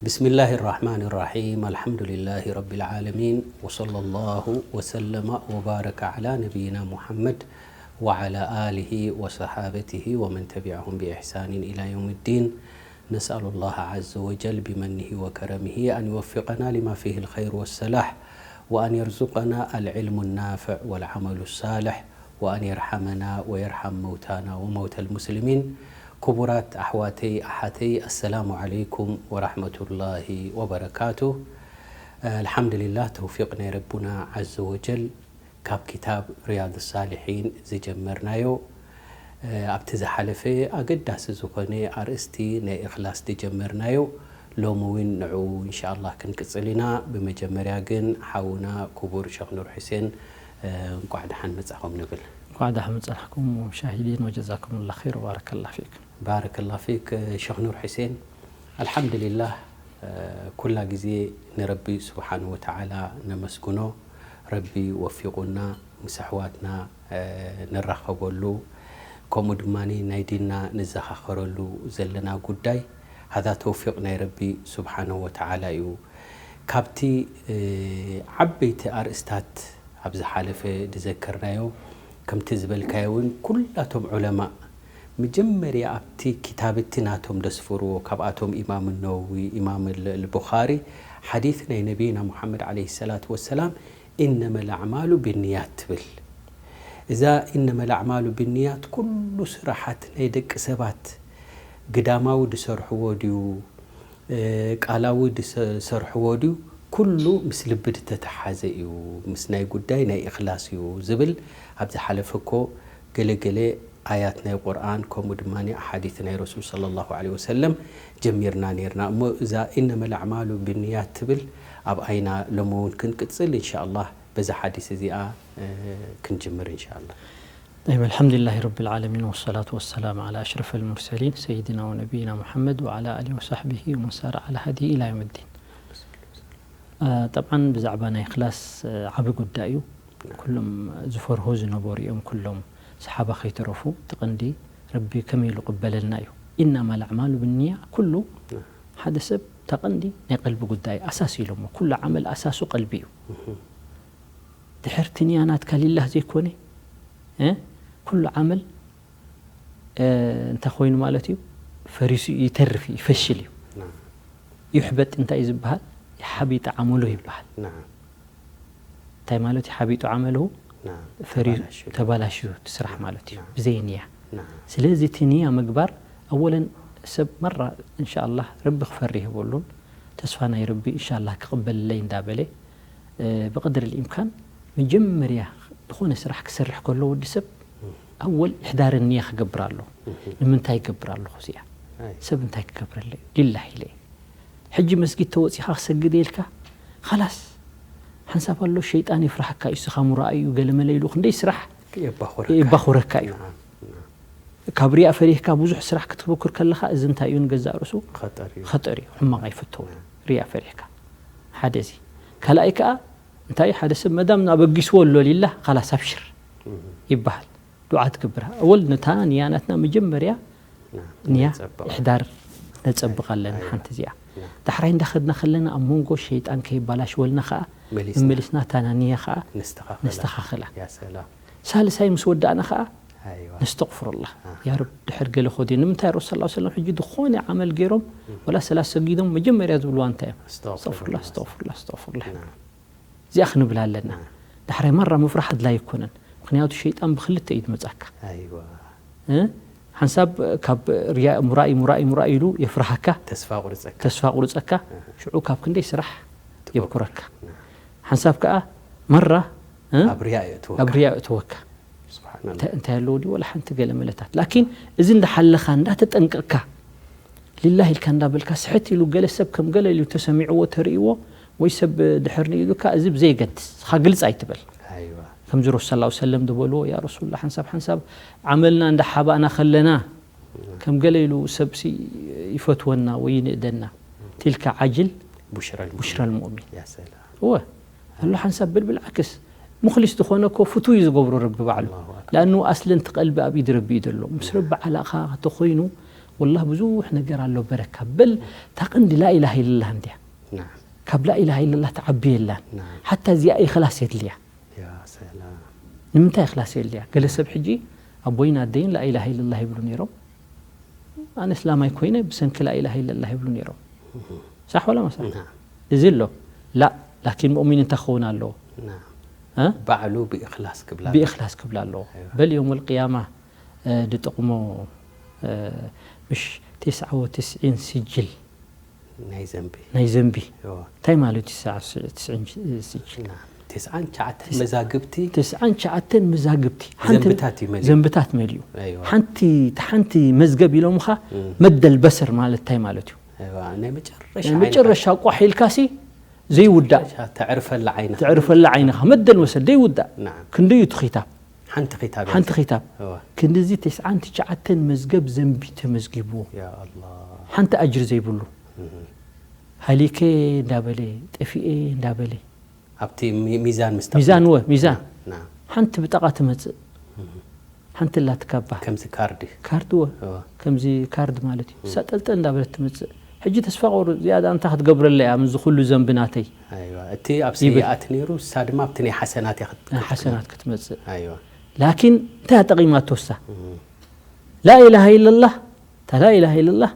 بسم الله الرحمن الرحيم. الحمد لله رب العالمين. وصلى الله وسلم وبارك على نبينا محمد وعلى آله وصحابته ومن تبعهم بإحسان إلى يوم الدين. نسأل الله عز وجل بمنه وكرمه أن يوفقنا لما فيه الخير والصلاح، وأن يرزقنا العلم النافع والعمل الصالح، وأن يرحمنا ويرحم موتانا وموتى المسلمين. ክቡራት ኣሕዋተይ ኣሓተይ፣ ኣሰላሙ ዓለይኩም ወራሕመቱላሂ ወበረካቱ። ኣልሓምዱሊላህ፣ ተውፊቕ ናይ ረቡና ዓዘ ወጀል፣ ካብ ክታብ ሪያድ ሳሊሒን ዝጀመርናዮ፣ ኣብቲ ዝሓለፈ ኣገዳሲ ዝኾነ ኣርእስቲ ናይ እኽላስ ዝጀመርናዮ፣ ሎሚ እውን ንዕኡ ኢንሻኣላህ ክንቅጽል ኢና። ብመጀመርያ ግን ሓውና ክቡር ሸኽ ኑር ሑሴን፣ እንቋዕ ደሓን መጻኹም ንብል። እንኳዕ ደሓን መጻእኩም ሙሻሂዲን፣ ወጀዛኩም ላ ኸይር፣ ባረከላ ፊክ። ባረከላ ፊክ ሸኽ ኑር ሑሴን። ኣልሓምዱሊላህ፣ ኩላ ግዜ ንረቢ ስብሓን ወተዓላ ነመስግኖ። ረቢ ወፊቑና ምስ ኣሕዋትና ንራኸበሉ፣ ከምኡ ድማ ናይ ዲንና ንዘኻኸረሉ ዘለና ጉዳይ፣ ሃዛ ተውፊቕ ናይ ረቢ ስብሓን ወተዓላ እዩ። ካብቲ ዓበይቲ ኣርእስታት ኣብ ዝሓለፈ ዝዘከርናዮ፣ ከምቲ ዝበልካዮ እውን ኩላቶም ዑለማእ መጀመርያ ኣብቲ ክታብ እቲ ናቶም ደስፍርዎ፣ ካብኣቶም ኢማም ነወዊ፣ ኢማም ል-፣ ልቡኻሪ፣ ሓዲት ናይ ነቢይና ሙሓመድ ዓለይሂ ሰላቱ ወሰላም፣ "ኢነመል ኣዕማሉ ብንያት" ትብል። እዛ "ኢነመል ኣዕማሉ ብንያት" ኩሉ ስራሓት ናይ ደቂ ሰባት ግዳማዊ ዝሰርሕዎ ድዩ፣ እ፣ ቃላዊ ዝሰርሕዎ ድዩ፣ ኩሉ ምስ ልቢ ዝተተሓዘ እዩ። ምስ ናይ ጉዳይ ናይ እኽላስ እዩ ዝብል ኣብ ዝሓለፈ እኮ ገለ ገለ ኣያት ናይ ቁርኣን፣ ከምኡ ድማ ኣሓዲት ናይ ረሱል ሰለላሁ ዐለይሂ ወሰለም ጀሚርና ነይርና። እሞ እዛ "ኢነመል ኣዕማሉ ብንያት" ትብል ኣብ ኣይና ሎሚ እውን ክንቅጽል ኢንሻኣላህ። በዛ ሓዲስ እዚኣ፣ እ፣ ክንጅምር ኢንሻኣላህ። طيب، الحمد لله رب العالمين، والصلاة والسلام على أشرف المرسلين سيدنا ونبينا محمد وعلى آله وصحبه ومن سار على هديه إلى يوم الدين. አ፣ ጠብዓን ብዛዕባ ናይ እኽላስ፣ አ፣ ዓቢ ጉዳይ እዩ። ኩሎም ዝፈርሁ ዝነበሩ እዮም፣ ኩሎም ሰሓባ ከይተረፉ። እቲ ቀንዲ ረቢ ከመይ ኢሉ ቅበለልና እዩ። "ኢነመል ኣዕማሉ ብንያ"፣ ኩሉ ሓደ ሰብ ተቐንዲ ናይ ቀልቢ ጉዳይ ኣሳስ ኢሎሞ። ኩሉ ዓመል ኣሳሱ ቀልቢ እዩ። ድሕርቲ ንያ ናትካ ሊላህ ዘይኮነ፣ እ፣ ኩሉ ዓመል፣ እ፣ እንታይ ኮይኑ ማለት እዩ? ፈሪሱ እዩ፣ ይተርፍ እዩ፣ ይፈሽል እዩ። ናም። ይሕበጥ እንታይ እዩ ዝበሃል? ሓቢጠ ዓመሉ ይበሃል። ናም። እንታይ ማለት እዩ? ሓቢጡ ዓመሉ ናም። ፈሪ-፣ ተባላሽዩ። ተባላሽዩ እቲ ስራሕ ማለት እዩ። ናም። ብዘይ ንያ። ናም። ስለዚ እቲ ንያ ምግባር ኣወለን ሰብ መራ እንሻኣላህ ረቢ ክፈሪ ይህበሉን ተስፋ ናይ ረቢ እንሻኣላህ ክቕበለለይ እንዳበለ፣ እ፣ ብቕድሪ ልኢምካን መጀመርያ ዝኾነ ስራሕ ክሰርሕ ከሎ ወዲ ሰብ ኣወል ኢሕዳር ንያ ክገብር ኣለዎ። እህ። ንምንታይ ይገብር ኣለኹ እዚኣ? ኣይ። ሰብ እንታይ ክገብረለይ እዩ? ሊላህ ኢለ እየ። ሕጂ መስጊድ ተወጺኻ ክሰግድ ኢልካ፣ ኸላስ፣ ሓንሳብ ኣሎ ሸይጣን የፍርሓካ እዩ፣ ስኻ ሙራኣይ እዩ፣ ገለመለ ኢሉ ክንደይ ስራሕ የባኹረካ። የባኹረካ እዩ። ናዓም፣ ናዓም። ካብ ሪያ ፈሪህካ ብዙሕ ስራሕ ክትብኩር ከለኻ፣ እዚ እንታይ እዩ ንገዛእ ርእሱ? ኸጠር እዩ። ኸጠር እዩ፣ ሕማቕ ኣይፈተውን። ናዓም። ሪያ ፈሪህካ። ሓደ እዚ። ካልኣይ ከኣ፣ እንታይ ሓደ ሰብ መዳም ኣበጊስዎ ኣሎ ሊላህ፣ ኸላስ ኣብሽር እህ። ይበሃል። ዱዓ ትገብር። ኣወል ነታ ንያ ናትና መጀመርያ ናም፣ ንያ ነጸብቕ። ኢሕዳር ነጸብቕ ኣለና ኣይዋ። ሓንቲ እዚኣ። ናም። ዳሕራይ እንዳኸድና ከለና ኣብ መንጎ ሸይጣን ከይባላሽወልና ኸኣ መሊስና። መመሊስና እታ ንያ ኸኣ ነስተኻኽላ። ነስተኻኽላ። ያ ሰላም። ሳልሳይ ምስ ወዳእና ኸኣ ኣይዋ። ነስተቕፍሩላህ። ኣሃ። ያ ረብ ድሕር ገለ ኾድዮ። ንምንታይ ረሱል ሰለላሁ ዐለይሂ ወሰለም ሕጂ ዝኾነ ዓመል ገይሮም እም። ወላ ሰላት ሰጊዶም መጀመርያ ዝብልዋ እንታይ እዮም? ኣስተቕፍሩላህ። ኣስተቕፍሩላህ፣ ኣስተቕፍሩላህ፣ ኣስተቕፍሩላህ። ናም። እዚኣ ክንብል ኣለና። ዳሕራይ ማራ ምፍራሕ ኣድላይ ኣይኮነን። ምኽንያቱ ሸይጣን ብኽልተ እዩ ዝመጻካ። ኣይዋ። እ? ሓንሳብ ካብ ሪያ፣ ሙራኢ፣ ሙራኢ፣ ሙራኢ ኢሉ የፍርሃካ። ተስፋ ቁርጸካ። ተስፋ ቁርጸካ። ኣሃ። ሽዑ ካብ ክንደይ ስራሕ ትወ-፣ የብኩረካ። ና። ሓንሳብ ከኣ ማራ፣ እ? ኣብ ሪያ የእትወካ። ኣብ ሪያ የእትወካ። ስብሓንላህ። እንታይ፣ እንታይ ኣለዎ ድዩ? ወላ ሓንቲ ገለ መለታት። ላኪን እዚ እንዳሓለኻ፣ እንዳተጠንቀቕካ፣ ሊላህ ኢልካ እንዳበልካ፣ ስሕት ኢሉ ገለ ሰብ ከም ገለ ኢሉ ተሰሚዕዎ፣ ተርእይዎ፣ ወይ ሰብ ድሕር ንኢሉካ፣ እዚ ብዘየገድስ፣ ንስኻ ግልጽ ኣይትበል። ኣይዋ። ከምዚ ረሱል ሰለላሁ ዐለይሂ ወሰለም ዝበልዎ፣ ያ ረሱሉላህ፣ ሓንሳብ ሓንሳብ ዓመልና እንዳሓባእና ከለና፣ ከም ገለ ኢሉ ሰብሲ ይፈትወና ወይ ይንእደና። ቲልካ ዓጅል ቡሽረል ቡሽረል ሙእሚን። ያ ሰላም። እወ። ኣሎ ሓንሳብ ብል ብልዓክስ ሙኽሊስ ዝኾነ እኮ ፍቱው እዩ ዝገብሮ ረቢ ባዕሉ። ኣላሁ ኣክበር። ለኣኑ ኣስለን እቲ ቀልቢ ኣብ ኢድ ረቢ እዩ ዘሎ። ምስ ረቢ ዓላኻ ተኾይኑ ወላሂ ብዙሕ ነገር ኣሎ በረካ። በል እታ ቀንዲ ላኢላሃ ኢለላህ እንድያ። ናም ካብ ላኢላሃ ኢለላህ ትዓቢ የላን። ናም ሓታ እዚኣ ኢኽላስ የድልያ። ያ ሰላም ንምንታይ ኢኽላስ የድልያ? ገለ ሰብ ሕጂ ኣቦይን ኣደይን ላኢላሃ ኢለላህ ይብሉ ነይሮም። ኣነ እስላማይ ኮይነ ብሰንኪ ላኢላሃ ኢለላህ ይብሉ ነይሮም። ሳሕ ወላ መሳሕ? ናም እዚ ኣሎ። ላ ላኪን ሙእሚን እንታይ ክኸውን ኣለዎ? ናም እ? ባዕሉ ብእኽላስ ክብላ ብእኽላስ ክብላ ኣለዎ። ኣይዋ። በል የውመል ቅያማ እ፣ ድጥቕሞ እ፣ ምሽ ቴስዓ ወትስዒን ስጅል ናይ ዘንቢ ናይ ዘንቢ እዎ። እንታይ ማለት እዩ? ቴስዓ ወትስዒን ስጅል ናም ትስዓን ትሽዓተን መዛግብቲ ትስዓን ትሽዓተን መዛግብቲ ሓንቲ ዘንብታት እዩ መሊኡ። ዘንብታት መሊኡ ኣይዋ። ሓንቲ ሓንቲ መዝገብ ኢሎምኻ እም። መደል በሰር ማለት እንታይ ማለት እዩ? ኣይዋ፣ ናይ መጨረሻ ናይ መጨረሻ ቋሕ ኢልካሲ ዘይውዳእ መጨረሻ ተዕርፈላ ዓይንኻ ትዕርፈላ ዓይንኻ መደል መሰል ዘይውዳእ ናም ክንደዩ እቲ ኺታብ ሓንቲ ኺታብ ሓንቲ ኺታብ እዎ። ክንድዚ ተስዓን ትሽዓተን መዝገብ ዘንቢ ተመዝጊብዎ ያ ኣላህ ሓንቲ ኣጅሪ ዘይብሉ እህ። ሃሊከ እንዳበለ ጠፊኤ እንዳበለ ኣብቲ ሚ- ሚዛን ምስ ሚዛን ወ ሚዛን ናም ሓንቲ ብጣቓ ትመፅእ ሓንቲ ላትካባ ከምዚ ካርድ ካርድ ወ እዎ። ከምዚ ካርድ ማለት እዩ ሳጠልጠ እንዳበለት ትመፅእ። ሕጂ ተስፋ ቆርፅ እዚኣ ዳ እንታይ ክትገብረለይ እያ ምስዚ ኩሉ ዘንቢ ናተይ ኣይዋ እቲ ኣብ ይብል። ሰይኣት ነይሩ እሳ ድማ ኣብቲ ናይ ሓሰናት እያ ክት- ናይ ሓሰናት ክትመፅእ። ኣይዋ ላኪን እንታይ ኣጠቒማቶ እሳ? ላኢላሃ ኢለላህ እታ ላኢላሃ ኢለላህ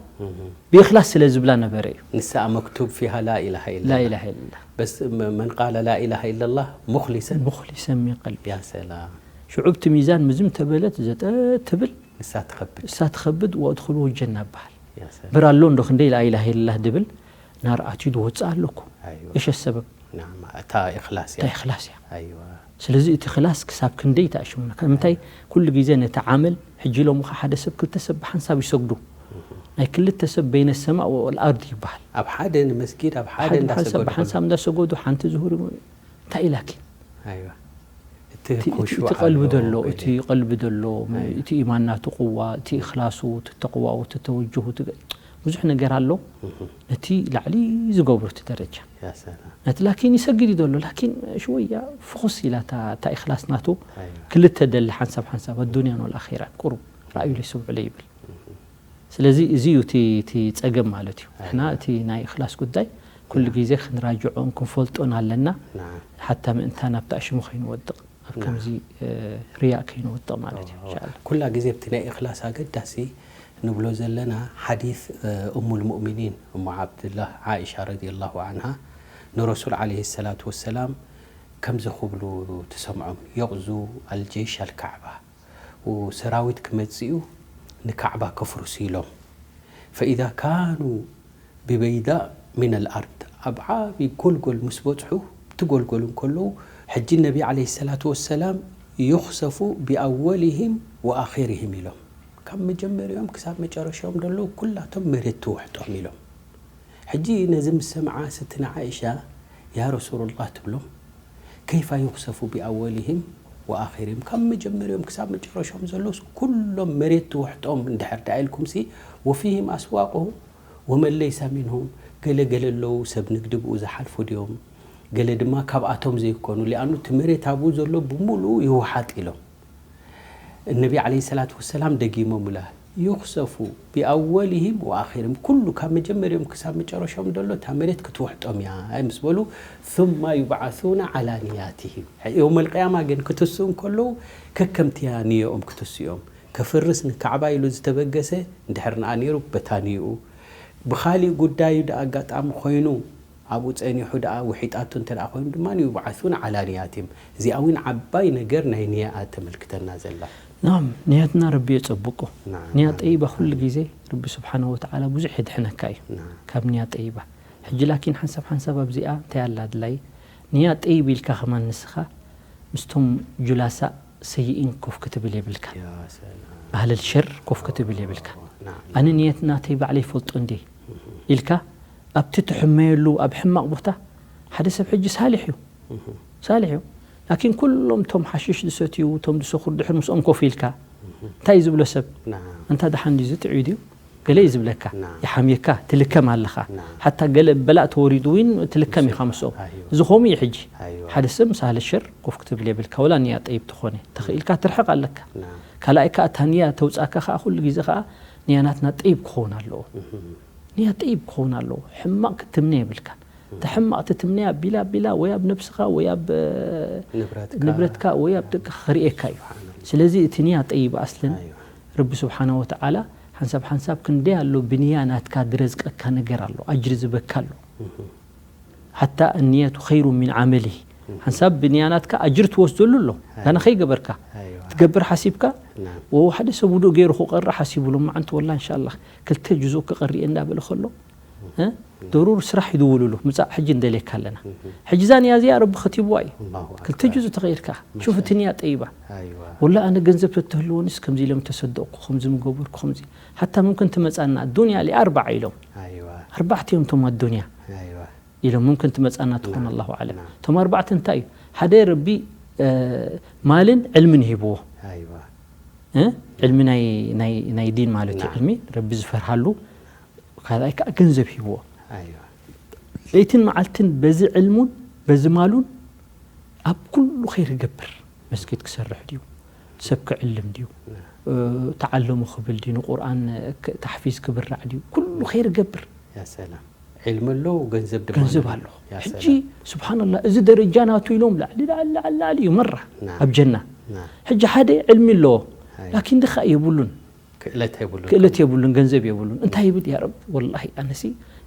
ብእኽላስ ስለ ዝብላ ነበረ እዩ። ንሳ መክቱብ ፊሃ ላኢላሃ ኢላ ላኢላሃ ኢለላህ በስ መ- መን ቃለ ላኢላሃ ኢለላህ ሙኽሊሰን ሙኽሊሰን ሚን ቀልቢ ያ ሰላም ሽዑብ እቲ ሚዛን ምዝም ተበለት ዘጠ ትብል ንሳ ትኸብድ እሳ ትኸብድ ወእድኹሉ ጀና ይበሃል። ያ ሰላም ብር ኣሎ እንዶ ክንደይ ላኢላሃ ኢለላህ ድብል ናር ኣትዩ ዝወፅእ ኣለኩ ኣይዋ እሸ ሰበብ ናም እታ ኢኽላስ እያ እንታይ እኽላስ እያ። ኣይዋ ስለዚ እቲ ክላስ ክሳብ ክንደይ ተኣሽሙና? ከምንታይ ኩሉ ግዜ ነቲ ዓመል ሕጂ ኢሎም ኸ ሓደ ሰብ ክልተ ሰብ ብሓንሳብ ይሰግዱ ናይ ክልተ ሰብ በይነ ሰማእ ወልኣርድ ይበሃል። ኣብ ሓደ ንመስጊድ ኣብ ሓደ ሓደ ሰብ እንዳሰገዱ ብሓንሳብ እንዳሰገዱ ሓንቲ ዝሁር እንታይ ኢላኪ? ኣይዋ እቲ እቲ- እቲ ኩሹዕ እቲ ቀልቢ ኣሎ፣ ደሎ ገለ። እቲ ቀልቢ ደሎ እቲ ኢማን ናቱ ቅዋ እቲ እኽላሱ እቲ ተቅዋኡ እቲ ተወጅሁ እቲ ገ- ብዙሕ ነገር ኣሎ። ነቲ ላዕሊ ዝገብሩ እቲ ደረጃ ያ ሰላም ነቲ ላኪን ይሰግድ እዩ ዘሎ ላኪን ሽወያ ፍኹስ ኢላ እታ እታ ኢኽላስ ናቱ ኣይዋ ክልተ ደሊ ሓንሳብ ሓንሳብ ኣዱንያን ወልኣኺራ ቁሩብ ረኣዩ ለይ ስምዑ ለይ ይብል። ስለዚ እዚ እዩ እቲ እቲ ጸገም ማለት እዩ። ንሕና እቲ ናይ እኽላስ ጉዳይ ኩሉ ግዜ ክንራጅዖን ክንፈልጦን ኣለና። ናም ሓታ ምእንታን ኣብቲ ኣሽሙ ከይንወድቕ ኣብ ናም። ከምዚ እ፣ ርያእ ከይንወድቕ ማለት እዩ። ኢንሻኣላህ። ኩላ ግዜ ኣብቲ ናይ ኢኽላስ ኣገዳሲ ንብሎ ዘለና ሓዲስ እ፣ እሙል ሙእሚኒን እሙ ዓብድላህ ዓኢሻ ረዲየላሁ ዓንሃ ንረሱል ዓለይሂ ሰላቱ ወሰላም ከምዚ ክብሉ ትሰምዖም የቕዙ ኣልጀይሽ ኣልካዕባ ሰራዊት ክመፅኡ ንካዕባ ከፍርሱ ኢሎም ፈኢዛ ካኑ ብበይዳእ ሚነል ኣርድ ኣብ ዓብዪ ጎልጎል ምስ በፅሑ እቲ ጎልጎል እንከለዉ ሕጂ ነቢ ዓለይሂ ሰላቱ ወሰላም ዩኽሰፉ ብኣወሊሂም ወኣኺሪሂም ኢሎም ካብ መጀመሪኦም ክሳብ መጨረሻኦም ዘለዉ ኩላቶም መሬት ትውሕጦም ኢሎም ሕጂ ነዚ ምስ ሰምዓ ስትና ዓኢሻ ያ ረሱሉላህ ትብሎም ከይፋ ዩኽሰፉ ብኣወሊሂም ወኣኺሪም ካብ መጀመሪኦም ክሳብ መጨረሾም ዘለውስ ኩሎም መሬት ትውሕጦም እንድሕር ደኣ ኢልኩምሲ ወፊህም ኣስዋቁሁም ወመን ለይሳ ሚንሁም ገለ ገለ ኣለዉ ሰብ ንግዲ ብኡ ዝሓልፉ ድዮም ገለ ድማ ካብኣቶም ዘይኮኑ ሊኣኑ እቲ መሬት ኣብኡ ዘሎ ብምሉኡ ይውሓጥ ኢሎም እነቢ ዓለይሂ ሰላቱ ወሰላም ደጊሞምላ ዩኽሰፉ ብኣወሊሂም ወኣኺርም ኩሉ ካብ መጀመሪኦም ክሳብ መጨረሾም ደሎ እታ መሬት ክትውሕጦም እያ ምስ በሉ ثم يبعثون على نياتهم የውመል ቅያማ ግን ክትስኡ እንከለዉ ከከምቲያ ንየኦም ክትስኡ እዮም ከፍርስ ንካዕባ ኢሉ ዝተበገሰ እንድሕር ንኣ ነይሩ በታ ንይኡ ብኻሊእ ጉዳዩ ደኣ ኣጋጣሚ ኮይኑ ኣብኡ ጸኒሑ ደኣ ውሒጣቱ እንተ ደኣ ኮይኑ ድማ ይብዓሱን ዓላ ንያቲም እዚኣ እውን ዓባይ ነገር ናይ ንያ እያ ተመልክተና ዘላ ናም ንያትና ረቢ የጸብቆ ናም፣ ንያ ናም። ጠይባ ኩሉ ግዜ ረቢ ስብሓንሁ ወተዓላ ብዙሕ የድሕነካ እዩ ናም። ካብ ንያ ጠይባ ሕጂ ላኪን ሓንሳብ ሓንሳብ ኣብዚኣ እንታይ ኣላ ኣድላይ ንያ ጠይብ ኢልካ ከማን ንስኻ ምስቶም ጁላሳእ ሰይኢን ኮፍ ክትብል የብልካ ያ ሰላም። ባህለል ሸር ኮፍ ክትብል የብልካ ናም። ኣነ ንየት ናተይ ባዕለይ ይፈልጦ እንዴ ኢልካ ኣብቲ ትሕመየሉ ኣብ ሕማቕ ቦታ ሓደ ሰብ ሕጂ ሳሊሕ እዩ ሳሊሕ እዩ ላኪን ኩሎም እቶም ሓሽሽ ዝሰትዩ እቶም ዝሰኽሩ ድሕር ምስኦም ኮፍ ኢልካ እንታይ እዩ ዝብሎ ሰብ ናም። እንታ ደሓን ድዩ ዝጥዕዩ ድዩ ገለ እዩ ዝብለካ ናም። ይሓምየካ ትልከም ኣለኻ ናም። ሓታ ገለ በላእ ተወሪዱ እውን ትልከም ኢኻ ምስኦም ኣይዋ። እዚ ከምኡ እዩ ሕጂ ኣይዋ። ሓደ ሰብ ምስ ኣህለ ሸር ኮፍ ክትብል የብልካ ወላ ንያ ጠይብ ትኾነ ተኽኢልካ ትርሕቕ ኣለካ ናም። ካልኣይ ከዓ እታ ንያ ተውፃካ ከዓ ኩሉ ግዜ ከዓ ንያ ናትና ጠይብ ክኸውን ኣለዎ። ንያ ጠይብ ክኸውን ኣለዎ። ሕማቕ ክትምነ የብልካን። እታ ሕማቕ ትትምነያ ቢላ ቢላ ወይ ኣብ ነብስኻ ወይ ኣብ፣ እ፣ ንብረትካ። ንብረትካ ወይ ኣብ ደቅኻ ክርእየካ እዩ። ስብሓንላህ። ስለዚ እቲ ንያ ጠይብ ኣስለን ኣይዋ። ረቢ ስብሓነ ወተዓላ ሓንሳብ ሓንሳብ ክንደይ ኣሎ ብንያ ናትካ ዝረዝቀካ ነገር ኣሎ፣ ኣጅሪ ዝበካ ኣሎ። ሓታ እኒየቱ ኸይሩ ሚን ዓመሊሂ። ሓንሳብ ብንያ ናትካ ኣጅሪ ትወስደሉ ኣሎ። ኣይዋ። ጋና ከይገበርካ ኣይዋ። ትገብር ሓሲብካ፣ ናም። ወ-፣ ሓደ ሰብ ውዱእ ገይሩ ክቐሪ ሓሲቡ ሎማዓንቲ ወላ እንሻላህ ክልተ ጁዙእ ክቐሪ እየ እንዳበለ ከሎ፣ እ? ደሩር ስራሕ ይድውሉሉ፣ ምጻእ ሕጂ እንደልየካ ኣለና። ሕጂ እዛ ንያ እዚኣ ረቢ ከቲብዋ እዩ። ኣላሁ ኣክበር። ክልተ ጁዙእ ተኸይድካ፣ ሹፍ እቲ ንያ ጠይባ። ኣይዋ። ወላ ኣነ ገንዘብ ተትህልወኒስ ከምዚ ኢሎም ተሰደቕኩ፣ ከምዚ ምገበርኩ፣ ከምዚ። ሓታ ምምክን ትመጻና፣ ዱንያ ሊኣርባዓ ኢሎም። ኣይዋ። ኣርባዕተ እዮም እቶም ኣዱንያ። ኣይዋ። ኢሎም ምምክን ትመጻና ትኾን፣ ናም። ኣላሁ ኣዕለም። ናም። እቶም ኣርባዕተ እንታይ እዩ? ሓደ ረቢ፣ እ፣ ማልን ዕልምን ሂብዎ። ኣይዋ። እ? ዕልሚ ናይ፣ ናይ፣ ናይ ዲን ማለት እዩ። ናም። ዕልሚ ረቢ ዝፈርሃሉ፣ ካልኣይ ከዓ ገንዘብ ሂብዎ። ኣይዋ። ለይትን መዓልትን በዚ ዕልሙን በዚ ማሉን ኣብ ኩሉ ኸይር ይገብር። መስጊድ ክሰርሕ ድዩ? ሰብ ክዕልም ድዩ? ናም። እ፣ ተዓለሙ ክብል ድዩ? ንቁርኣን ክ-፣ ታሕፊዝ ክብራዕ ድዩ? ኩሉ ኸይር ይገብር። ያ ሰላም። ዕልሚ ኣሎ፣ ገንዘብ ድማ ገንዘብ ኣሎ። ኣሎ። ያ ሕጂ ሰላም። ስብሓንላህ፣ እዚ ደረጃ ናቱ ኢሎም ላዕሊ፣ ላዕሊ፣ ላዕሊ፣ ላዕሊ እዩ መራ ናም። ኣብ ጀና። ናም። ሕጂ ሓደ ዕልሚ ኣለዎ፣ ኣይ። ላኪን ድኻ የብሉን። ክእለት የብሉን። ክእለት የብሉን፣ ገንዘብ የብሉን። እንታይ ይብል? ያ ረብ፣ ወላሂ ኣነሲ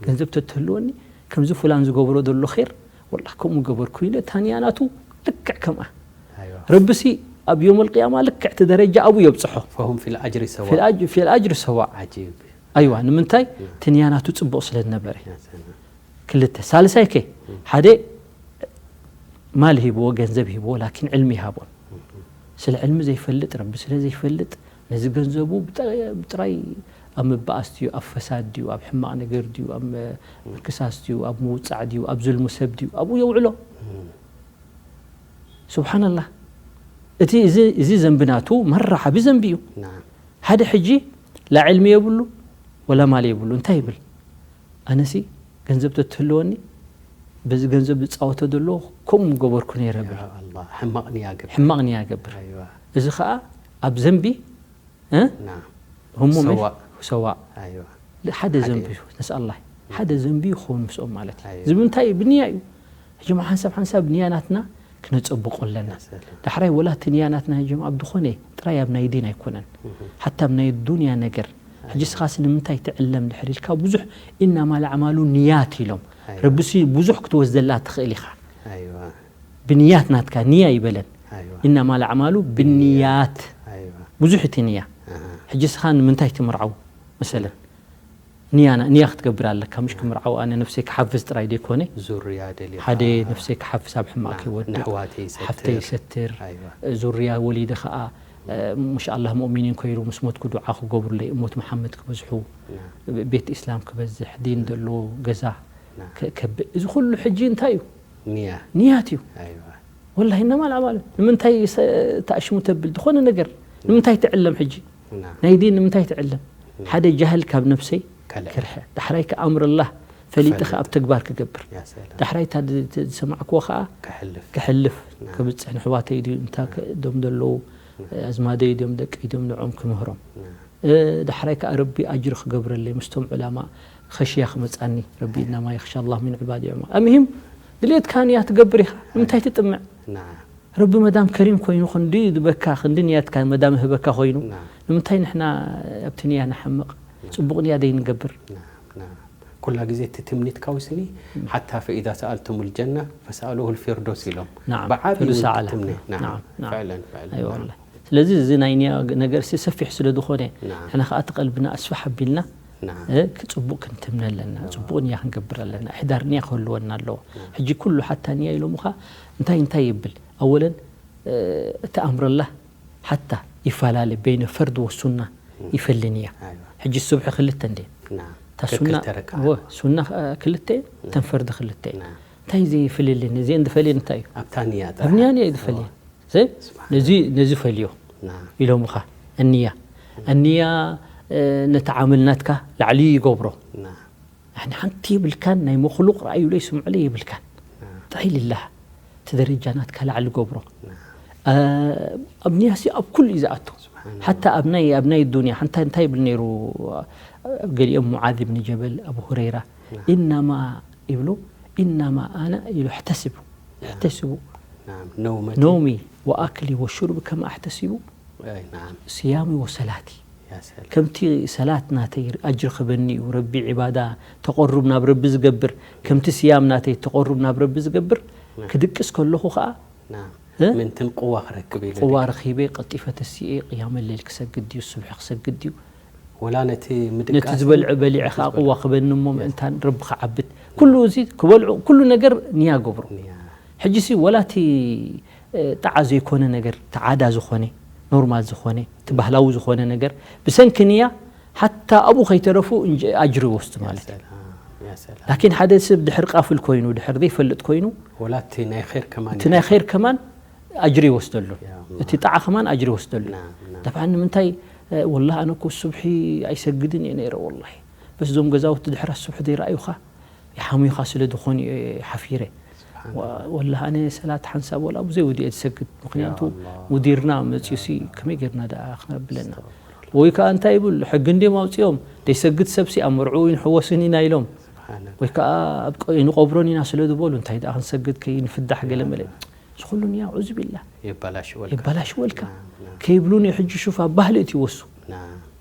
ገንዘብ ተትህልወኒ ከምዚ ፍላን ዝገብሮ ዘሎ ኸይር፣ ወላሂ ከምኡ ገበርኩ ኢለ፣ ታንያ ናቱ ልክዕ ከምኣ። ኣይዋ። ረብሲ ኣብ ዮም ኣልቅያማ ልክዕ እቲ ደረጃ ኣብኡ የብጽሖ። ፈሁም ፊል ኣጅሪ ሰዋ። ፊል ኣጅ-፣ ፊል ኣጅሪ ሰዋ። ዓጂብ። ኣይዋ፣ ንምንታይ? ያ። እቲ ንያ ናቱ ጽቡቕ ስለ ዝነበረ። ያ ሰላም። ክልተ። ሳልሳይ ከ፣ ሓደ ማል ሂብዎ፣ ገንዘብ ሂብዎ፣ ላኪን ዕልሚ ይሃቦን። ስለ ዕልሚ ዘይፈልጥ፣ ረቢ ስለ ዘይፈልጥ፣ ነዚ ገንዘቡ ብጠ-፣ ብጥራይ ኣብ ምባኣስ ድዩ፣ ኣብ ፈሳድ ድዩ፣ ኣብ ሕማቕ ነገር ድዩ፣ ኣብ መ-፣ ምክሳስ ድዩ፣ ኣብ ምውጻዕ ድዩ፣ ኣብ ዙልሚ ሰብ ድዩ፣ ኣብኡ የውዕሎ። ስብሓንላህ። እቲ፣ እዚ፣ እዚ ዘንቢ ናቱ መራ ዓቢ ዘንቢ እዩ። ናም። ሓደ ሕጂ ላ ዕልሚ የብሉ፣ ወላ ማል የብሉ። እንታይ ይብል? ኣነሲ ገንዘብ ተትህልወኒ፣ በዚ ገንዘብ ዝጻወቶ ዘሎ ከምኡ ምገበርኩ ነይረ ብል። ያ ኣላህ፣ ሕማቕ ንያ ገብር። ሕማቕ ንያ ገብር። ኣይዋ። እዚ ኸኣ ኣብ ዘንቢ፣ እ? ናም። ህሞ መሽ-፣ ሰዋእ። ሰዋእ። ኣይዋ። ሓደ ሓደ ዘንቢ እዩ። እዩ። ነስኣላህ። ሓደ ዘንቢ ይኸውን ምስኦም ማለት እዩ። ኣይዋ። እዚ ብምንታይ እዩ? ብንያ እዩ። ሕጂ ሓንሳብ ሓንሳብ ንያ ናትና ክነጸብቆ ኣለና። ያ ሰላም። ዳሕራይ ወላ እቲ ንያ ናትና ጀምዓ ኣብ ዝኾነ ጥራይ ኣብ ናይ ዲን ኣይኮነን። ሓታ ኣብ ናይ ዱንያ ነገር። ሕጂ ስኻስ ንምንታይ ትዕለም ድሕር ኢልካ ብዙሕ ኢናማ ለዓማሉ ንያት ኢሎም። ኣይዋ። ረብሲ ብዙሕ ክትወስደላ ትኽእል ኢኻ። ኣይዋ። ብንያት ናትካ ንያ ይበለን። ኣይዋ። ኢናማ ለዓማሉ ብንያት። ኣይዋ። ብዙሕ እቲ ንያ። ኣሃ። ሕጂ ስኻ ንምንታይ ትምርዓው መሰለን? ንያና፣ ንያ ክትገብር ኣለካ፣ ምሽ ክምርዓው ኣነ ነፍሰይ ክሓፍዝ ጥራይ ደይኮነ፣ ዙርያ ደልኻ። ሓደ ነፍሰይ ክሓፍዝ ኣብ ሕማቕ ና-፣ ከይወድቕ፣ ንኣሕዋተይ ይሰትር። ሓፍተይ ይሰትር፣ ኣይዋ። ዙርያ ወሊደ ኸኣ፣ እ፣ ምሽ ኣላህ ሙእሚኒን ኮይሩ ምስ ሞትኩ ዱዓ ክገብሩለይ፣ እሞት መሓመድ ክበዝሑ፣ ና። ቤት ኢስላም ክበዝሕ፣ ዲን ዘለዎ ገዛ ና። ከ-፣ ከብእ። እዚ ኩሉ ሕጂ እንታይ እዩ? ንያ። ንያት እዩ። ኣይዋ። ወላሂ እነማል ኣማል ንምንታይ ሰ-፣ ተኣሽሙ ተብል ዝኾነ ነገር ንምንታይ ትዕለም ሕጂ? ና። ናይ ዲን ንምንታይ ትዕለም? ና። ሓደ ጃህል ካብ ነፍሰይ ከልዕል። ክርሐ። ዳሕራይ ከኣ ኣምር ኣላህ ፈሊጠ ከኣ ክፈልጥ። ኣብ ተግባር ክገብር። ያ ሰላም። ዳሕራይ እታ ድ-፣ ት-፣ ዝሰማዕክዎ ከኣ ከሕልፍ። ክሕልፍ፣ ና። ክብጽሕ ንሕዋተይ ድዩ፣ እንታ ና። ከ-፣ ዶም ዘለዉ ና። ኣዝማደይ ድዮም ደቀይ ድዮም ንዖም ክምህሮም። ና። እ፣ ዳሕራይ ከኣ ረቢ ኣጅሪ ክገብረለይ ምስቶም ዑላማ ኸሽያ ክመጻኒ። ረቢ ኢናማ የኽሻ ኣላህ ሚን ዒባዲ ዑለማ። ኣምሂም ድሌትካ ንያ ትገብር ኢኻ። ንምንታይ ትጥምዕ? ና። ረቢ መዳም ከሪም ኮይኑ ክንዲ ዝበካ፣ ክንዲ ንያትካ መዳም ህበካ ኮይኑ፣ ና። ንምንታይ ንሕና ኣብቲ ንያ ንሓምቕ? ና። ጽቡቕ ንያ ደይ ንገብር? ና፣ ና። ኩላ ግዜ እቲ ትምኒትካ ውስኒ፣ ሓታ ፈኢዛ ሰኣልቱሙል ጀና ፈስኣሉሁ ልፊርዶስ ኢሎም። ናዓም፣ ብዓብዪ ፊርዶስ እውን ኣዕላ። ትምኒ-፣ ናዓም፣ ናዓም፣ ናዓም። ፍዕለን፣ ፍዕለን፣ ኣይዋ ናዓም። ወላሂ። ስለዚ እዚ ናይ ንያ ነገር ሲ ሰፊሕ ስለ ዝኾነ፣ ናዓም። ንሕና ከኣ እቲ ቀልብና ኣስፋሕ ኣቢልና፣ ናዓም። እ፣ ክ-፣ ጽቡቕ ክንትምነ ኣለና፣ ኣዎ። ጽቡቕ ንያ ክንገብር ኣለና፣ ኣሕዳር ንያ ክህልወና ኣለዎ። ናዓም። ሕጂ ኩሉ ሓታ ንያ ኢሎምኻ እንታይ እንታይ ይብል? ኣወለን፣ እ፣ እቲ ኣምረላህ ሓታ ይፈላለ በይነ ፈርድ ወሱና ይፈሊ ንያ። ኣይዋ። ሕጂ ሱብሒ ክልተ እንዴ? ናዓም። እታ ሱና፣ ክልተ ረክዓ። እወ፣ ሱና፣ እ፣ ክልተ፣ እተን ፈርድ ክልተ። ናዓም። እንታይ እዚ ይፍልልን? እዚ እንድፈልየን እንታይ እዩ? ኣብታ ንያ ኣብ ጥራሕ። ንያ ንያ እዩ ዝፈልየን። እወ። ዘይ? ስብሓን ነዚ፣ ነዚ ፈልዮ ናዓም። ኢሎምኻ። እንያ። እንያ፣ እ፣ ነቲ ዓመል ናትካ ላዕሊ ይገብሮ። ናዓም። ንሕና ሓንቲ የብልካን፣ ናይ መኽሉቕ ረኣዩለይ ስምዑለይ የብልካን። ናዓም። ጥራይ ልላህ፣ እቲ ደረጃ ናትካ ላዕሊ ገብሮ። ናዓም። እ፣ ኣብ ንያሲ ኣብ ኩሉ እዩ ዝኣቱ። ስብሓን። ሓታ ኣብ ናይ ኣብ ናይ ዱንያ ሓንታ እንታይ ይብል ነይሩ? ገሊኦም ሙዓዝ ብን ጀበል፣ ኣቡ ሁረይራ፣ ኢናማ ይብሉ፣ ኢናማ ኣነ ኢሉ፣ እሕተስቡ እሕተስቡ ናም ነውመቲ ነውሚ ወኣክሊ ወሹርብ ከማ ኣሕተስቡ ኣይ ናም ስያሚ ወሰላቲ። ያ ሰላም ከምቲ ሰላት ናተይ ኣጅሪ ክበኒ እዩ፣ ረቢ ዒባዳ ተቐሩብ ናብ ረቢ ዝገብር፣ ከምቲ ስያም ናተይ ተቐሩብ ናብ ረቢ ዝገብር፣ ክድቅስ ከለኹ ኸዓ ናም እ? ምንትን ቅዋ ክረክብ ኢሉ ቅዋ ረኺበ ቀልጢፈ ተሲኤ ቅያመ ሌል ክሰግድ ድዩ፣ ስብሒ ክሰግድ ድዩ፣ ወላ ነቲ ነቲ ምድቃስ ዝበልዖ በሊዐ ኸዓ ቅዋ ክበኒ እሞ ምእንታን ረቢ ክዓብድ። ኩሉ እዚ ክበልዑ፣ ኩሉ ነገር ንያ ገብሩ። ንያ ሕጂ ሲ ወላ እቲ እ፣ ጣዓ ዘይኮነ ነገር፣ ተዓዳ ዝኾነ፣ ኖርማል ዝኾነ፣ እቲ ባህላዊ ዝኾነ ነገር ብሰንኪ ንያ ሓታ ኣብኡ ከይተረፉ እንጂ ኣጅሪ ይወስዱ ማለት እዩ። ሰላም ያ ሰላም ላኪን ሓደ ሰብ ድሕር ቃፍል ኮይኑ፣ ድሕር ዘይፈልጥ ኮይኑ፣ ወላ እቲ ናይ ኸይር ከማን እቲ ናይ ኸይር ከማን ኣጅሪ ይወስደሉ፣ ያ እቲ ጣዓ ከማን ኣጅሪ ይወስደሉ። ናም ናም ጠብዓን ንምንታይ እ፣ ወላሂ ኣነ እኮ ሱብሒ ኣይሰግድን እየ ነይረ ወላሂ፣ በስ እዞም ገዛውቲ ድሕር ሱብሒ ዘይረኣዩኻ ይሓሙኻ ስለ ዝኾኑ እየ ሓፊረ። ወ- ወላሂ ኣነ ሰላት ሓንሳብ ወላ ብዘይ ውዲኤ ዝሰግድ፣ ምክንያቱ ያ ኣላህ። ሙዲርና መፅዩሲ ከመይ ጌርና ደኣ ክነብለና? ወይ ከዓ እንታይ ይብል ሕጊ እንድዮም ኣውፅኦም፣ ዘይሰግድ ሰብሲ ኣብ መርዕኡ ይንሕወስን ኢና ኢሎም፣ ስብሓንላ ወይ ከዓ ኣብ ቀ- ንቆብሮን ኢና ስለ ዝበሉ እንታይ ደኣ ክንሰግድ ከይንፍዳሕ ገለ መለ እዚ ኩሉ ንያ ዑዙ ቢላ የባላሽወልካ የባላሽወልካ ናም ከይብሉን እዩ። ሕጂ ሹፍ ኣብ ባህሊ እቲ ይወሱ። ናም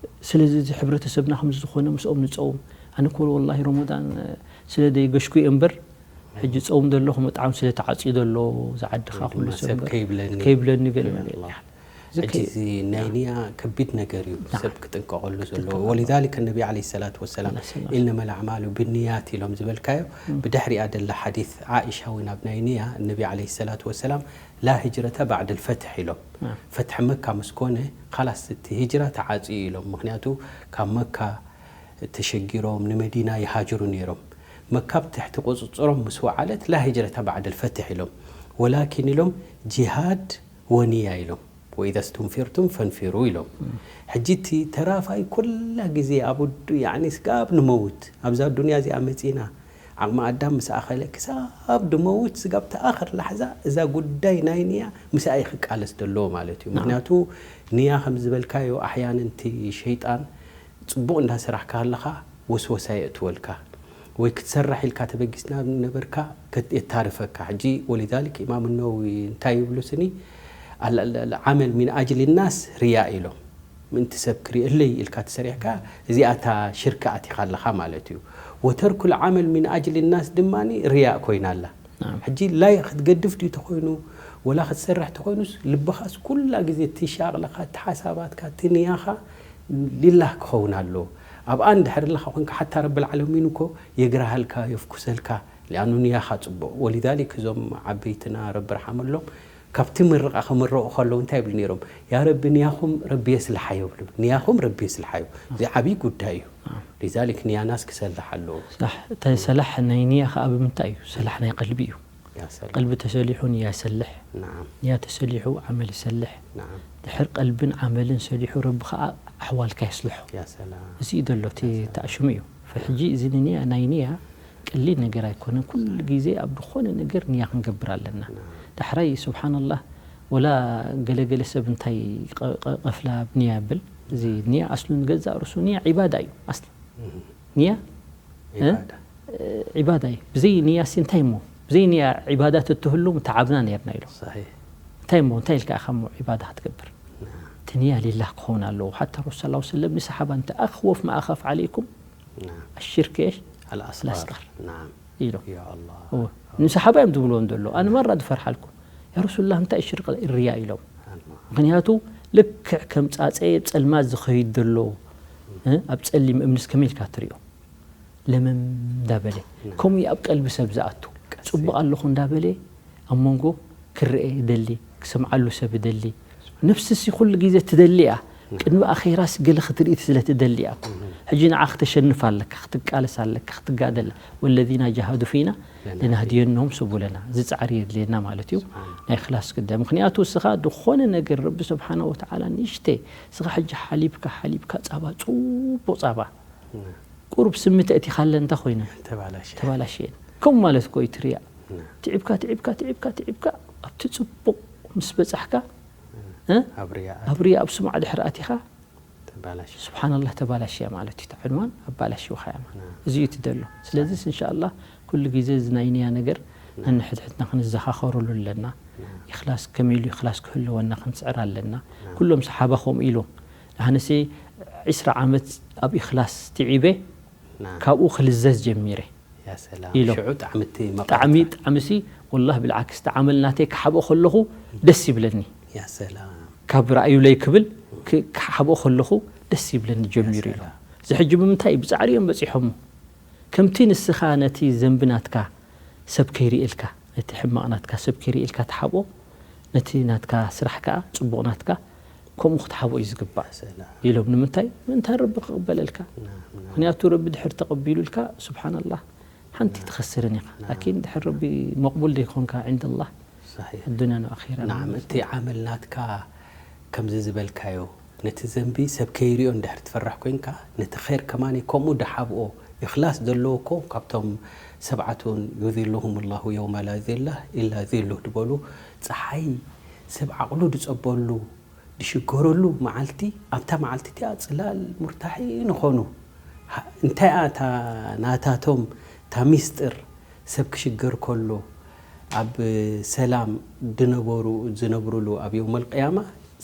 ስለዚ እዚ ሕብረተሰብና ከምዚ ዝኾነ ምስኦም ንፀውም። ኣነ እኮ ወላሂ ረመዳን እ፣ ስለ ደይገሽኩ እየ እምበር ሕጂ ፀውም ዘለኹ መጥዓም ስለ ተዓፅዩ ዘሎ ዝዓድኻ ኩሉ ድማ ሰብ ሰብ እምበር ከይብለኒ ከይብለኒ ገለ ያ መለ ኣላህ። እዚ ሕጂ ከይ- እዚ ናይ ንያ ከቢድ ነገር እዩ ሰብ ክጥንቀቐሉ ዘለዎ። ወሊዛሊክ ነቢ ዓለይሂ ሰላቱ ወሰላም ላ ሰላም ኢነመል ኣዕማሉ ብንያት ኢሎም ዝበልካዮ ብድሕሪኣ ደላ ሓዲስ ዓኢሻ እውን ኣብ ናይ ንያ ነቢ ዓለይሂ ሰላቱ ወሰላም ላ ህጅረተ ባዕድ ልፈትሕ ኢሎም። ናም። ፈትሒ መካ ምስ ኮነ ካላስ እቲ ህጅራ ተዓፅዩ ኢሎም። ምክንያቱ ካብ መካ ተሸጊሮም ንመዲና ይሃጅሩ ነይሮም። መካ ኣብ ትሕቲ ቁፅፅሮም ምስ ወዓለት ላ ህጅረተ ባዕድ ልፈትሕ ኢሎም። ወላኪን ኢሎም ጂሃድ ወንያ ኢሎም። ወኢዛ ስቱንፊርቱም ፈንፊሩ ኢሎም። ሕጂ እቲ ተራፋይ ኩላ ግዜ ኣብ ውዱ ያኒ ስጋብ ንመውት ኣብዛ ዱንያ እዚኣ መፂና ዓቕሚ ኣዳም ምስ ኣኸለ ክሳብ ድመውት ስጋብ ተኣኸር ላሕዛ እዛ ጉዳይ ናይ ንያ ምስኣ እዩ ክቃለስ ዘለዎ ማለት እዩ። ምክንያቱ ንያ ከም ዝበልካዮ ኣሕያንን እቲ ሸይጣን ፅቡቕ እንዳሰራሕካ ኣለኻ ወስወሳ የእትወልካ ወይ ክትሰርሕ ኢልካ ተበጊስና ነበርካ ከት- የታርፈካ። ሕጂ ወሊዛሊክ ኢማም ነወዊ እንታይ ይብሉ ስኒ ኣል- ኣል- ኣል- ዓመል ሚን ኣጅሊ ናስ ርያ ኢሎም። ምእንቲ ሰብ ክርእየለይ ኢልካ ተሰሪሕካ እዚኣታ ሽርክ ኣቲኻ ኣለኻ ማለት እዩ። ወተርኩል ዓመል ሚን ኣጅሊ ናስ ድማ ርያእ ኮይና ኣላ። ናም። ሕጂ ላይ ክትገድፍ ድዩ ተኮይኑ ወላ ክትሰርሕ ተኮይኑስ ልብኻስ ኩላ ግዜ እቲ ሻቕልኻ እቲ ሓሳባትካ እቲ ንያኻ ሊላህ ክኸውን ኣለዎ። ኣብኣ እንድሕር ኣለኻ ኮንካ ሓታ ረብል ዓለሚን እኮ የግራሃልካ የፍኩሰልካ ሊኣኑ ንያኻ ፅቡቕ። ወሊዛሊክ እዞም ዓበይትና ረቢ ርሓመሎም ካብቲ ምርቓ ክምረቑ ከለዉ እንታይ ይብሉ ነይሮም? ያ ረቢ ንያኹም ረቢ የስልሓዮ ይብሉ። ንያኹም ረቢ የስልሓዮ። እዚ ዓብዪ ጉዳይ እዩ። ሊዛሊክ ንያናስ ክሰልሕ ኣለዎ። ሳሕ፣ እታይ ሰላሕ ናይ ንያ ከዓ ብምንታይ እዩ? ሰላሕ ናይ ቀልቢ እዩ። ያ ሰላም። ቀልቢ ተሰሊሑ ንያ ይሰልሕ፣ ናዓም ንያ ተሰሊሑ ዓመል ይሰልሕ። ናዓም ድሕር ቀልብን ዓመልን ሰሊሑ ረቢ ከዓ ኣሕዋልካ የስልሖ። ያ ሰላም። እዚ እዩ ዘሎ እቲ ተኣሽሙ እዩ። ፈሕጂ እዚ ንንያ ናይ ንያ ቀሊል ነገር ኣይኮነን። ኩሉ ግዜ ኣብ ዝኾነ ነገር ንያ ክንገብር ኣለና። ዳሕራይ ስብሓንላህ ወላ ገለገለ ሰብ እንታይ ቀ- ቀ- ቀፍላ ኣብ ንያ ይብል። እዚ ንያ ኣስሉ ንገዛእ ርእሱ ንያ ዒባዳ እዩ። ኣስሊ ንያ እ? ዒባዳ። ዒባዳ እዩ። ብዘይ ንያ ሲ እንታይ እሞ? ብዘይ ንያ ዒባዳ ተትህሉ ምተዓብና ነርና ኢሉ። ሰሒሕ። እንታይ እሞ እንታይ ኢልካ ኢኻ እሞ ዒባዳ ክትገብር? እቲ ንያ ሊላህ ክኸውን ኣለዎ። ሓታ ረሱል ሰለላሁ ዐለይሂ ወሰለም ንሰሓባ እንተ ኣኽወፍ ማ ኣኻፍ ዓለይኩም ናዓም። ኣሽርክ እሽ ኣልኣስጋር። ኣልኣስጋር ናዓም። ኢሉ። ያ ኣላህ። እወ። ንሰሓባ እዮም ዝብልዎ እንደሎ ኣነ ማራ ዝፈርሓልኩ ያ ረሱሉላህ እንታይ ሽርቅ ርያ ኢሎም። ኣላህ። ምክንያቱ ልክዕ ከም ፃፀ ጸልማት ዝኸይድ ዘሎ እ፣ ኣብ ጸሊም እምንስ ከመይ ኢልካ ትሪኦ? ለመም እንዳበለ ከምኡ እዩ ኣብ ቀልቢ ሰብ ዝኣቱ። ፅቡቕ ኣለኹ እንዳበለ ኣብ መንጎ ክረአ ይደሊ፣ ክሰምዓሉ ሰብ ይደሊ። ነፍስሲ ኩሉ ግዜ ትደሊ እያ። ቅድሚ ኣኼራስ ገለ ክትርኢ ስለ ትደሊ እያ። ሕጂ ንዓ ክተሸንፍ ኣለካ፣ ክትቃለስ ኣለካ፣ ክትጋደል። ወለዚና ጃሃዱ ፊና ለናህድየኖም ስቡለና። እዚ ፃዕሪ የድልየና ማለት እዩ። ናይ ክላስ ግዳይ። ምክንያቱ እስኻ ዝኾነ ነገር ረቢ ስብሓነ ወተዓላ ንእሽተ እስኻ ሕጂ ሓሊብካ ሓሊብካ ፃባ ፅቡቕ ፃባ ቁሩብ ስምቲ እቲ ካለ እንታይ ኮይነ ተባላሸ። ተባላሸየን ከምኡ ማለት እኮ እዩ ትርያ ና። ትዕብካ ትዕብካ ትዕብካ ትዕብካ ኣብቲ ፅቡቕ ምስ በፃሕካ እ? ኣብ ርያ ኣብ ርያ ኣብ ስሙዓ ድሕሪ ኣቲኻ ተባላሽ ስብሓንላህ ተባላሽያ ማለት እዩ። ዕንዋን ኣባላሽውኻያ ማለት ናም። እዚ እዩ እቲ ዘሎ። ስለዚስ እንሻ ኣላህ ኩሉ ግዜ እዚ ናይ ንያ ነገር ነንሕድሕድና ክንዘኻኸሩሉ ኣለና። ኢኽላስ ከመይ ኢሉ ኢኽላስ ክህልወና ክንስዕር ኣለና። ኩሎም ሰሓባ ከምኡ ኢሎም። ኣነሲ ዒስራ ዓመት ኣብ ኢኽላስ ትዒበ ናም። ካብኡ ክልዘዝ ጀሚረ ያ ሰላም ኢሎም። ሽዑ ጣዕሚ እቲ ጣዕሚ መቐረት ጣዕምሲ ወላሂ ብልዓክስ እቲ ዓመል ናተይ ክሓብኦ ከለኹ ደስ ይብለኒ። ያ ሰላም ካብ ራእዩለይ ክብል ክ- ክሓብኦ ከለኹ ደስ ይብለኒ ጀሚሩ ኢሉ። ሰላም። እዚ ሕጂ ብምንታይ እዩ ብጻዕሪ እዮም በጺሖሞ። ከምቲ ንስኻ ነቲ ዘንቢ ናትካ ሰብ ከይርእየልካ፣ ነቲ ሕማቕ ናትካ ሰብ ከይርእየልካ ትሓብኦ፣ ነቲ ናትካ ስራሕ ከኣ ጽቡቕ ናትካ ከምኡ ክትሓብኦ እዩ ዝግባእ ሰላም ኢሎም። ንምንታይ? ምእንታ ረቢ ክቕበለልካ። ናም ናም ምክንያቱ ረቢ ድሕር ተቐቢሉልካ ስብሓንላህ ሓንቲ ትኸስርን ኢኻ። ላኪን ድሕር ረቢ መቕቡል ዘይኮንካ ዕንደላህ صحيح ኣዱንያን ኣኺራ ናም እቲ ዓመል ናትካ ከምዚ ዝበልካዮ ነቲ ዘንቢ ሰብ ከይሪኦ እንድሕር ትፈርሕ ኮንካ ነቲ ኸይር ከማን ከምኡ ድሓብኦ ኢኽላስ ዘለዎ እኮ ካብቶም ሰብዓቱን يظلهم الله يوم لا ظل إلا ظله ዝበሉ ፀሓይ ሰብ ዓቕሉ ድፀበሉ ድሽገረሉ መዓልቲ ኣብታ መዓልቲ እቲኣ ፅላል ሙርታሒ ንኾኑ ሃ- እንታይ እያ እታ ናታቶም እታ ሚስጥር ሰብ ክሽገር ከሎ ኣብ ሰላም ድነበሩ ዝነብሩሉ ኣብ የውመል ቅያማ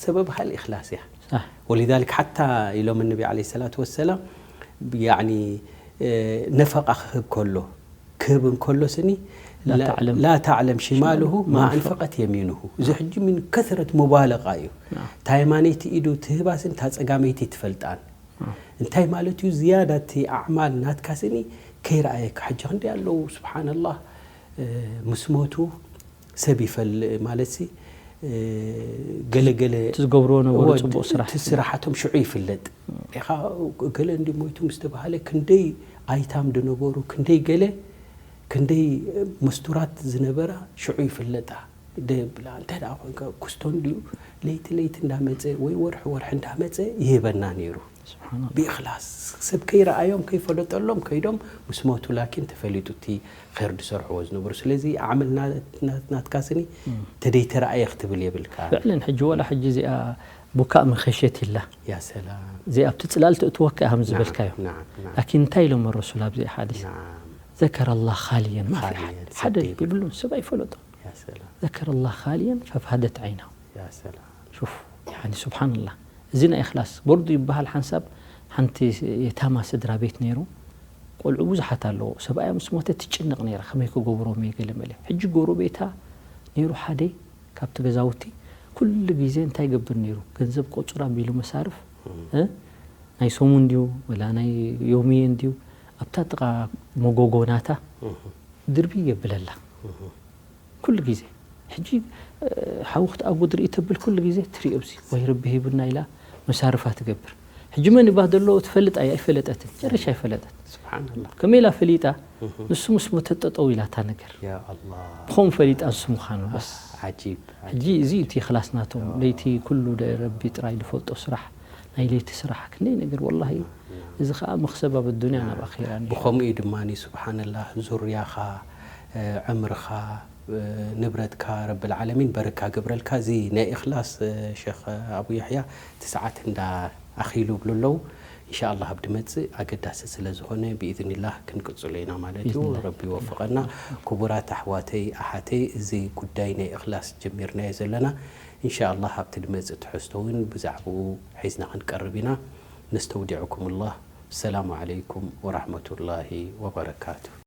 ሰበብ ሃል ኢኽላስ እያ صح ولذلك ሓታ ኢሎም ነቢ عليه الصلاة والسلام يعني ነፈቃ ክህብ ከሎ ክህብ እንከሎ ስኒ لا تعلم لا تعلم شماله ما شماله. أنفقت يمينه እዚ ሕጂ من كثرة مبالغة እዩ نعم. እታ የማነይቲ ኢዱ ትህባ ስኒ እታ ፀጋመይቲ ትፈልጣን نعم. እንታይ ማለት እዩ ዝያዳ እቲ ኣዕማል ናትካ ስኒ ከይረኣየካ ሕጂ ክንደይ ኣለዉ ስብሓንላህ እ፣ ምስ ሞቱ ሰብ ይፈልእ ማለት ሲ እ፣ ገለገለ እቲ ዝገብርዎ ነበሩ እወ፣ ፅቡቕ ስራሕ እቲ ስራሓቶም ሽዑ ይፍለጥ ኢኻ ገለ እንዲ ሞይቱ ምስ ተባሃለ ክንደይ ኣይታም ዝነበሩ ክንደይ ገለ ክንደይ መስቱራት ዝነበራ ሽዑ ይፍለጣ ደብላ እንታይ ደኣ ኮንካ ኩስቶ እንድዩ ለይቲ ለይቲ እንዳመፀ ወይ ወርሒ ወርሒ እንዳመፀ ይህበና ነይሩ ስብሓንላህ ብእኽላስ ሰብ ከይረኣዮም ከይፈለጠሎም ከይዶም ምስ ሞቱ ላኪን ተፈሊጡ እቲ ኸይር ዝሰርሕዎ ዝነበሩ ስለዚ ዓመል ና- ና- ናትካ ስኒ ተደይተረኣየ ክትብል የብልካ ፍዕለን ሕጂ ወላ ሕጂ እዚኣ ቡካእ መኸሸት ኢላ ያ ሰላም እዚኣ ኣብቲ ፅላል ትእትወካ እያ ከም ዝበልካዮ ናም ናም ላኪን እንታይ ኢሎም ረሱል ኣብዚ ሓዲስ ናም ذكر الله خاليا ما في خاليا أحد ሓደ ሰደይ ይብሉን ሰብ ኣይፈለጦ ያ ሰላም ذكر الله خاليا ففادت عينه ያ ሰላም شوف يعني سبحان الله እዚ ናይ እኽላስ ቦርዱ ይበሃል ሓንሳብ ሓንቲ የታማ ስድራ ቤት ነይሩ ቆልዑ ብዙሓት ኣለዎ ሰብኣያ ምስ ሞተ ትጭነቕ ነይራ ከመይ ክገብሮም እየ ገለ መለ ሕጂ ጎረቤታ ነይሩ ሓደ ካብቲ ገዛውቲ ኩሉ ግዜ እንታይ ይገብር ነይሩ ገንዘብ ቆፅር ኣቢሉ መሳርፍ እ? ናይ ሰሙን ድዩ ወላ ናይ ዮሚ እንድዩ ኣብታ ጥቓ መጎጎ ናታ ድርቢ የብለላ ኩሉ ግዜ ሕጂ ሓዊ ክትኣጉ ድርኢ ተብል ኩሉ ግዜ ትሪኦ ብዚ ወይ ረቢ ሂቡና ኢላ መሳርፋ ትገብር ሕጂ መን ይባህ ዘሎ ትፈልጥ ኣያ ኣይፈለጠትን ጨርሻ ኣይፈለጠት ስብሓንላህ ከመይ ኢላ ፈሊጣ ንሱ ምስ ሞተ ጠጠው ኢላ እታ ነገር ያ ኣላህ ብኸም ፈሊጣ ንሱ ምዃኑ በስ ዓጂብ ሕጂ እዚ እቲ ክላስ ናቶም ለይቲ ኩሉ ረቢ ጥራይ ዝፈልጦ ስራሕ ናይ ለይቲ ስራሕ ክንደይ ነገር ወላሂ እዚ ከዓ መክሰብ ኣብ ኣዱንያ ናብ ኣኺራ እኒሀ። ብኸምኡ እዩ ድማ ስብሓንላህ ዙርያኻ ዕምርኻ ንብረትካ ረብል ዓለሚን በረካ ገብረልካ እዚ ናይ እኽላስ ሸኽ ኣቡ የሕያ እቲ ሰዓት እንዳ ኣኺሉ ይብሉ ኣለዉ እንሻ ኣላህ ኣብ ድመፅእ ኣገዳሲ ስለ ዝኾነ ብኢዝኒላህ ክንቅፅሎ ኢና ማለት እዩ ብኢዝኒላህ። ረቢ ይወፍቐና ክቡራት ኣሕዋተይ ኣሓተይ እዚ ጉዳይ ናይ እኽላስ ጀሚርናዮ ዘለና እንሻ ኣላህ ኣብቲ ድመፅእ ትሕዝቶ እውን ብዛዕባኡ ሒዝና ክንቀርብ ኢና ነስተውዲዕኩም ላህ ሰላሙ ዓለይኩም ወራሕመቱላሂ ወበረካቱ